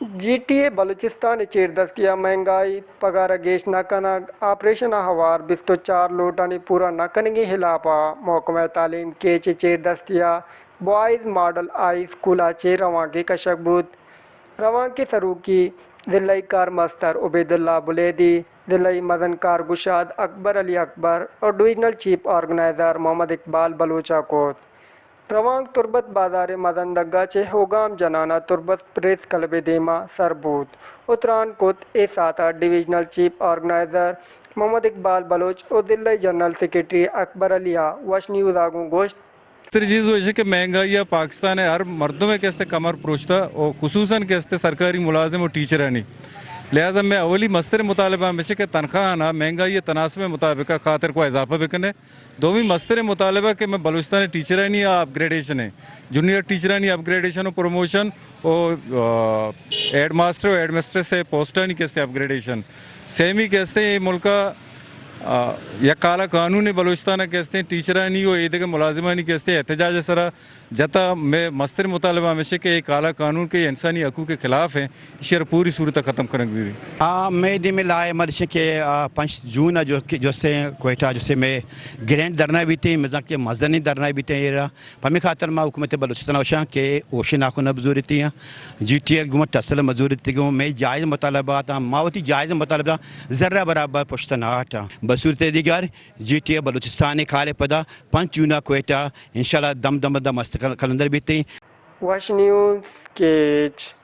G T A Balochistan ءِ چیردستی ءَ مہنگائی، پگار ءِ گیش نہ کنگ، آپریشن ءَ ہوار بیست ءُ چار لوٹانی پورا نہ کنگی ہلاپ ءَ محکمہ تعلیم کیچ ءِ چیردستی ءَ بوائز ماڈل ہائی اسکول ءَ چہ روانکے کشگ بوت۔ روانک ءِ سروکی ضلعی کارمستر عبیداللہ بلیدی، ضلعی مزن کارگشاد اکبر علی اکبر ءُ ڈویژنل چیف آرگنائزر محمد اقبال بلوچ ءَ کت۔ روانک تربت بازار ءِ مزن دگہ چہ ہوگام جنان ءَ تربت پریس کلب ءِ دیما سر بوت ءُ تران کت۔ اے ساعت ءَ ڈویژنل چیف آرگنائزر محمد اقبال بلوچ ءُ ضلعی جنرل سیکرٹری اکبر علی ءَ وش نیوز ءَ گوں گوشت۔ مستر چیز وہ ایش کہ مہنگائی ءَ پاکستان ءِ ہر مردم ءِ کہ است کمر پروشتہ ءُ خصوصاً کہ است سرکاری ملازم ءُ ٹیچرانی، لہذا میں اولی مستر مطالبہ ہمیش کہ تنخواہ نا مہنگائی ءِ تناسب مطابق خاطر کو اضافہ بکنے۔ دومی مستر مطالبہ کہ میں بلوچستان ٹیچرانی اپ گریڈیشن ہے، جونیئر ٹیچرانی اپ گریڈیشن و پروموشن و، آ، ہیڈ ماسٹر و ہیڈ مسٹریس ہے پوسٹانی کہ استے اپ گریڈیشن۔ سیمی کہ استے اے ملکا، آ، یک کالا قانون بلوچستان کہ استے ٹیچرانی و ایدگہ ملازمانی کہ استے احتجاج سرا جتا۔ میں مستر مطالبہ ہمیشہ کہ اے کالا قانون کہ انسانی حقوق کے خلاف ہے، ایشی ءَ را پوری صورت ءَ ختم کنگ بہ بیت۔ آ، مئے دیم ءَ لائحہ عمل اش کہ، آ، پنچ جون ءَ جو کہ جستے کوئٹہ جستے مئے گرینڈ دھرنا بیتے، مزن کہ مزنیں دھرنا بیتے ایرا۔ پمی خاطر ما حکومت بلوچستان ءَ وشاں کہ اوشے ناکو نہ بزورتی ہیں، جی ٹی اے حکومت اصل مزورتی گوں مئے جائز مطالبات ہیں، ما وتی جائز مطالبات ذرہ برابر پشت نہ ہٹاں۔ بصورت دیگر جی ٹی اے بلوچستان کال پدا پنچ جون ءَ کوئٹہ انشاءاللہ دم دم دم است کل-، کلندر بیتے۔ وش نیوز کیچ۔